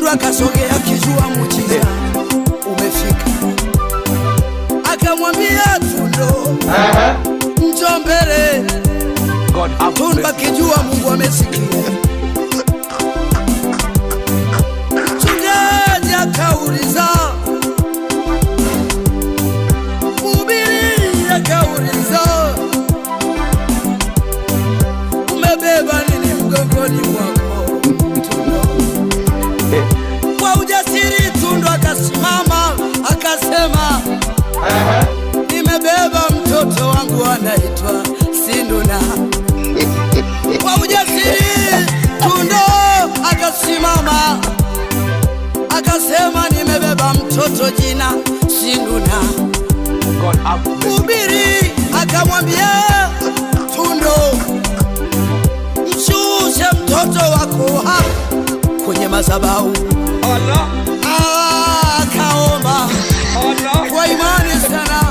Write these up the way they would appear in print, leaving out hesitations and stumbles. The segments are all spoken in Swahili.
Tundu akasogea akijua muujiza umefika, akamwambia Tundo, njoo mbele. God have Tundu mercy. akijua Mungu amesikia. Mchungaji akauliza, mhubiri akauliza, umebeba nini mgongoni mwako Tundu? Kwa ujasiri Tundu akasimama akasema, nimebeba mtoto wangu anaitwa Sinduna. Kwa ujasiri Tundo akasimama akasema, nimebeba mtoto jina Sinduna. God have mercy. Mhubiri akamwambia Tundo, mshushe mtoto wako hapa kwenye madhabahu. Allah, Akaomba Allah. kwa imani sana,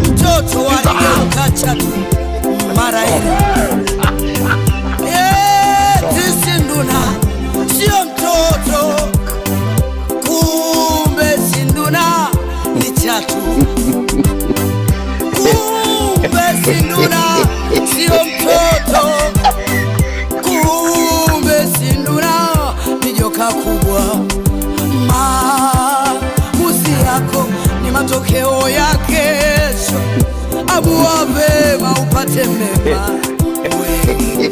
mtoto aligeuka chatu mara ile. Eti Sinduna sio mtoto, kumbe Sinduna ni chatu. Kumbe Sinduna sio mtoto, kumbe Sinduna ni joka kubwa. Maamuzi yako ni matokeo ya kesho. Amua vema upate mema. We.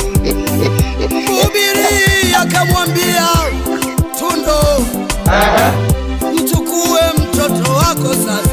Mhubiri akamwambia Tundo, mchukue mtoto wako sasa.